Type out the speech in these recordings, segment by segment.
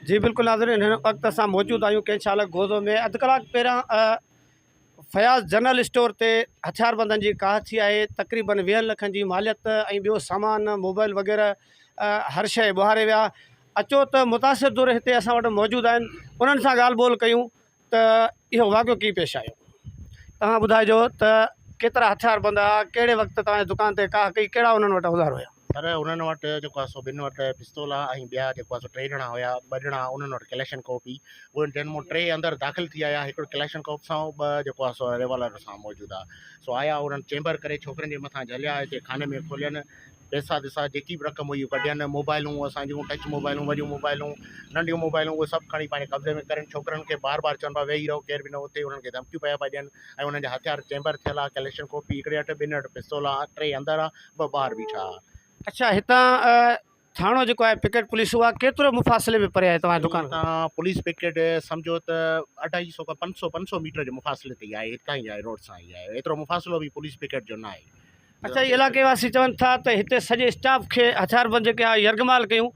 جي بلڪل ناظرين هن وقت اسان موجود آهيون ڪنهن شال گوزو ۾ اڌ ڪلاڪ پهريان فياض جنرل اسٽور تي هٿياربندن جي ڪاهه ٿي آهي تقريبن ويهن لکن جي ماليت ۽ ٻيو سامان موبائل وغيره هر شيء ٻهاري ويا اچو ته متاثر ڌر هتي اسان وٽ موجود آهن انهن سان ڳالهه ٻولهه ڪيون ته اهو واقعو ڪيئن پيش آيو؟ توهان ٻڌائجو ته ڪيترا هٿيار بند هئا، ڪهڙي وقت توهان جي دڪان تي ڪاهه ڪئي، ڪهڙا انهن وٽ اوزار هيا؟ سر انهن وٽ جيڪو آهي سو ٻن وٽ پستول ها ۽ ٻيا جيڪو آهي سو ٽي ڄڻا هيا ٻه ڄڻا انهن وٽ ڪلاشن ڪوپ هئي اهي جن مون ٽي اندر داخل ٿي آيا هڪڙو ڪلاشن ڪوپ سان هو ٻه جيڪو آهي سو ريوالر سان موجود ها سو آيا انهن چيمبر ڪري ڇوڪرين جي مٿان جهليا هتي خاني ۾ کولين پئسا تيسا جيڪي به رقم هئي ڪڍين، موبائلون اسان جون ٽچ موبائلون وڏيون موبائلون ننڍيون موبائلون اهي سڀ کڻي پنهنجي قبضي ۾ ڪرين ڇوڪرن کي بار بار چون پيا ويهي رهو ڪير به نه اٿي انهن کي ڌمڪيون پيا پيا ڏين ۽ انهن جا هٿيار چيمبر ٿيل آ ڪليشن ڪاپي هڪڙي وٽ ٻن وٽ پستول آ ٽي اندر آ ٻه ٻاهر بيٺا آ. اڇا هتان ٿاڻو جيڪو آهي پڪيٽ پوليس اها ڪيترو مفاصلي ۾ پري آهي توهان جي دڪان کان؟ هتان پوليس پڪيٽ سمجهو ته اڍائي سو کان پنج سو پنج سو ميٽر جي مفاصلي تي ئي آهي هتان ئي آهي روڊ سان ئي آهي ايترو مفاصلو به پوليس پڪيٽ جو نه آهي. اڇا هي علائقي واسي چون ٿا ته هتي سڄي اسٽاف کي هٿياربند جيڪي آهي يرغمال ڪيون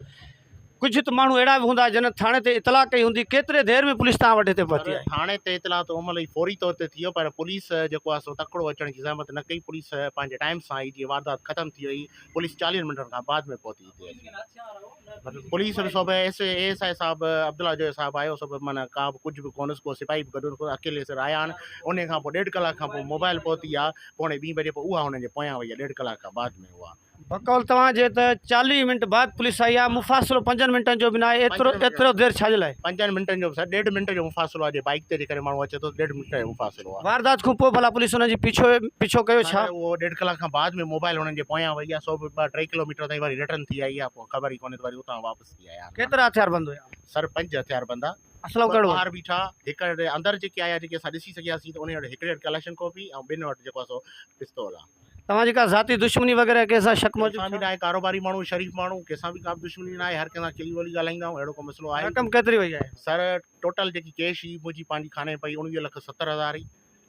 ڪجهه ته ماڻهو اهڙا به هوندا جن ٿاڻي تي اطلاع ڪئي هوندي ڪيتري دير ۾ پوليس توهان وٽ هتي پهتي آهي؟ ٿاڻي تي اطلاع ته ان مهل ئي فوري طور تي ٿي ويو پر پوليس جيڪو آهي سو تڪڙو اچڻ جي زحمت نه ڪئي پوليس پنهنجي ٽائيم سان آئي جيئن واردات ختم ٿي وئي پوليس چاليهن منٽن کان بعد ۾ پهتي هتي اچي مطلب پوليس به سو به ايس اي ايس I صاحب عبدالله جويو صاحب آيو سو به معنيٰ ڪا به ڪجهه به ڪونس ڪو سپاهي به گڏ ڪو اڪيلي سر آيا آهن انهي کان پوء ڏيڍ ڪلاڪ کان پوء موبائل پهتي آ پوڻي ٻين بجي پوء اها هنن جي پويان وئي آ ڏيڍ ڪلاڪ کان بعد ۾ اها. بقول توهان جي ته 40 منٽ بعد پوليس آئي آ مفاصلو پنجن منٽن جو به ناهي ايترو ايترو دير ڇا جي لاء؟ پنجن منٽن جو سر ڏيڍ منٽ جو مفاصلو آ جي بائيڪ تي جيڪڏهن ماڻهو اچي ٿو ته ڏيڍ منٽ جو مفاصلو آ. واردات کان پوء ڀلا پوليس انهن جي پيڇو پيڇو ڪيو ڇا؟ سر اهو ڏيڍ ڪلاڪ کان بعد ۾ موبائل هنن جي پويان وئي آ سو به ٻه ٽي ڪلو ميٽر تائين وري ريٽرن ٿي آئي آ پوء خبر ئي ڪونهي ته وري اتان واپس ٿي آيا. ڪيترا هٿيار بند هيا؟ سر پنج هٿيار بند آ. اسلحو ڪهڙو هو؟ ٻاهر بيٺا هڪ وٽ اندر جيڪي آيا جيڪي اسان ڏسي سگهياسين ته انهي وٽ هڪڙي وٽ ڪلاشن ڪاپي ۽ ٻن وٽ جيڪو آ سو پستول آ. توهان جي ڪا ذاتي دشمني وغيره ڪنهن سان شڪ موجود ڪنهن سان به ڇا؟ ناهي ڪاروباري ماڻهو شريف ماڻهو ڪنهن سان به ڪا به دشمني ناهي هر ڪنهن سان کلي ٻولي ڳالهائيندا آهيون اهڙو ڪو مسئلو آهي ئي رقم ڪيتري وئي آهي؟ سر ٽوٽل جيڪي ڪيش هئي منهنجي پنهنجي خاني ۾ پئي 19 لک 70 هزار هئي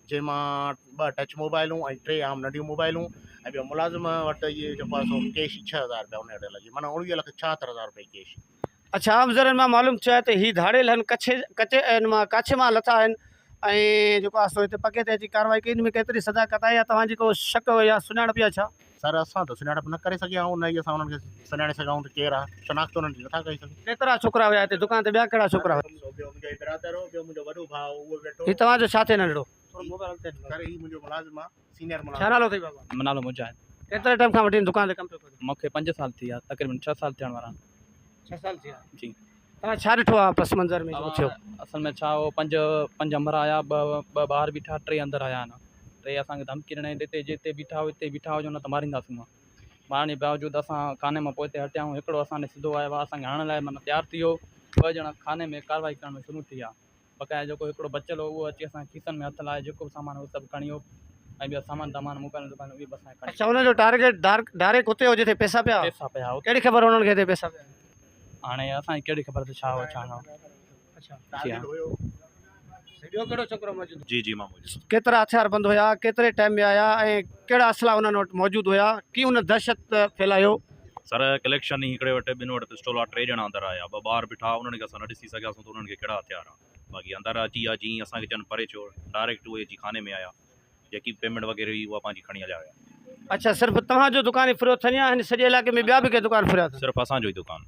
جنهن مان ٻه ٽچ موبائلون ۽ ٽي عام ننڍيون موبائلون ۽ ٻيو ملازم وٽ اهي جيڪو آهي سو ڪيش 6000 رپيا انهي وٽ لڳي معنيٰ 19 لک 76 هزار رپيا ڪيش هئي. اڇا عام ذريعن مان معلوم ٿيو آهي ته هي ڌاڙيل هن ڪڇي ڪچي ان مان ڪاڇي مان لٿا آهن ۽ جيڪو آهي سو هتي پڪي تي اچي ڪارروائي ڪئي ان ۾ ڪيتري صداقت آهي يا توهان جي ڪو شڪ يا سڃاڻپ يا ڇا؟ سر اسان ته سڃاڻپ نه ڪري سگهيا آهيون نه ئي اسان انهن کي سڃاڻي سگهيا آهيون ته ڪير آهي شناخت انهن جي نٿا ڪري سگهون. ڪيترا ڇوڪرا هيا هتي دڪان تي ٻيا ڪهڙا ڇوڪرا هيا؟ سو ٻيو منهنجو هي برادر هو ٻيو منهنجو وڏو ڀاء هو اهو ويٺو هي توهان جو ڇا ٿئي ننڍڙو؟ سر هي منهنجو ملازم آهي. سينئر ملازم. ڇا نالو اٿئي بابا؟ نالو مجاهد. ڪيتري ٽائيم کان وٺي هن دڪان تي ڪم پيو ڪرين؟ مون کي پنج سال ٿي ويا تقريبن ڇهه سال ٿيڻ وارا آهن. ڇهه سال ٿي ويا؟ جي. توهان ڇا ڏٺو آهي پس منظر ۾ جيڪو ٿيو؟ اصل ۾ ڇا هو پنج پنج همراهه آيا ٻه ٻه ٻاهر بيٺا ٽي اندر آيا آهن ٽي اسان کي ڌمڪي ڏنائين ته هتي جتي بيٺا آهيو اتي بيٺا هجو نه ته مارينداسون مارڻ جي باوجود اسان خاني مان پوئتي هٽيا آهيون هڪڙو اسان ڏي سڌو آيو آهي اسان کي هڻڻ لاء معنيٰ تيار ٿي ويو ٻه ڄڻا خاني ۾ ڪارروائي ڪرڻ ۾ شروع ٿي ويا بقايا جيڪو هڪڙو بچيل هو اهو اچي اسان جي کيسن ۾ هٿ لائي جيڪو به سامان هو سڀ کڻي ويو ۽ ٻيا سامان دامان موبائلون دوبائلون اهي به اسان جا کڻي اڇا انهن جو ٽارگيٽ ڊائريڪٽ اتي هو جتي پئسا پيا پئسا پيا هئا ڪهڙي خبر انهن کي هتي پئسا پيا آهن. هاڻي اسان کي ڪهڙي خبر ته ڇا هو ڇا نه هو. اڇا جي ها. ٻيو ڪهڙو ڇوڪرو موجود هو؟ جي جي مان موجود هوس. ڪيترا هٿيار بند هيا ڪيتري ٽائيم ۾ آيا ۽ ڪهڙا اسلحا انهن وٽ موجود هيا ڪيئن انهن دهشت ڦهلايو؟ سر ڪليڪشن هي هڪڙي وٽ ٻن وٽ پسٽول آ ٽي ڄڻا اندر آيا ٻه ٻاهر بيٺا انهن کي اسان نه ڏسي سگهياسون ته انهن کي ڪهڙا هٿيار آ باقي اندر اچي ويا جيئن اسان کي چون پري ٿيو ڊائريڪٽ اهي اچي خاني ۾ آيا جيڪي به پيمينٽ وغيره هئي اها پنهنجي کڻي هليا ويا. اڇا صرف توهان جو دڪان ئي ڦريو اٿن يا هن سڄي علائقي ۾ ٻيا به ڪي دڪان ڦريا اٿن؟ صرف اسان جو ئي دڪان.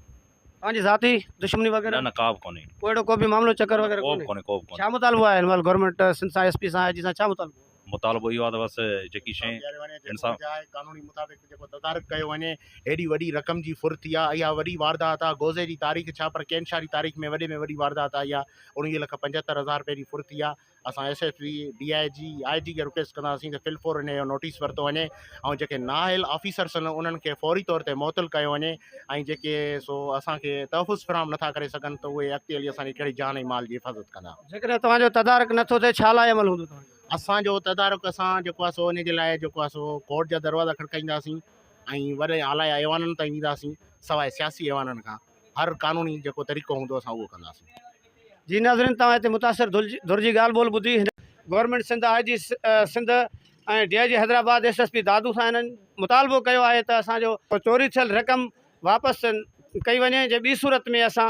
توهان جي ذاتي دشمني وغيره؟ نه نه ڪا به ڪونهي. ڪو اهڙو ڪو به معاملو چڪر وغيره ڪو به ڪونهي ڪو به ڪونهي. ڇا مطالبو آهي هن مهل گورنمينٽ سنڌ سان ايس پي سان آء جي سان ڇا مطالبو؟ مطالبو اهو آهي ته بس جيڪي شيء انصاف. قانوني مطابق جيڪو تدارڪ ڪيو وڃي هيڏي وڏي رقم جي ڦر ٿي آهي اها وڏي واردات آهي گوزي جي تاريخ ڇا پر ڪينشا جي تاريخ ۾ وڏي ۾ وڏي واردات آهي اها 19 لک 75 هزار رپئي جي ڦر ٿي آهي اسان S S P D I G I G کي رڪويسٽ ڪنداسين ته فل فور ان جو نوٽيس ورتو وڃي ۽ جيڪي نااهل آفيسرس آهن انهن کي فوري طور تي معطل ڪيو وڃي ۽ جيڪي سو اسان کي تحفظ فراهم نٿا ڪري سگهن ته اهي اڳتي هلي اسان جي ڪهڙي جان ۽ مال جي حفاظت ڪندا. جيڪڏهن توهان جو تدارڪ نٿو ٿئي ڇا لاء عمل هوندو توهان جو؟ اسان جو تدارڪ اسان جيڪو آهي سو ان جي لاء جيڪو آهي سو ڪورٽ جا دروازا کڙڪائينداسين ۽ وڏي اعليٰ ايوانن تائين وينداسين سواء سياسي ايوانن کان هر قانوني جيڪو طريقو هوندو اسان اهو ڪنداسين. جي ناظرين توهان هتي متاثر ڌر جي ڳالهه ٻولهه ٻڌي هن government Sindh I G Sindh ۽ D I G Hyderabad S S P Dadu سان هنن مطالبو ڪيو آهي ته اسان جو چوري ٿيل رقم واپس ڪئي وڃي جي ٻي صورت ۾ اسان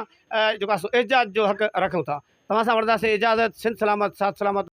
جيڪو آهي سو احتجاج جو حق رکون ٿا. توهان سان وٺنداسين اجازت سنڌ سلامت ساٿ سلامت.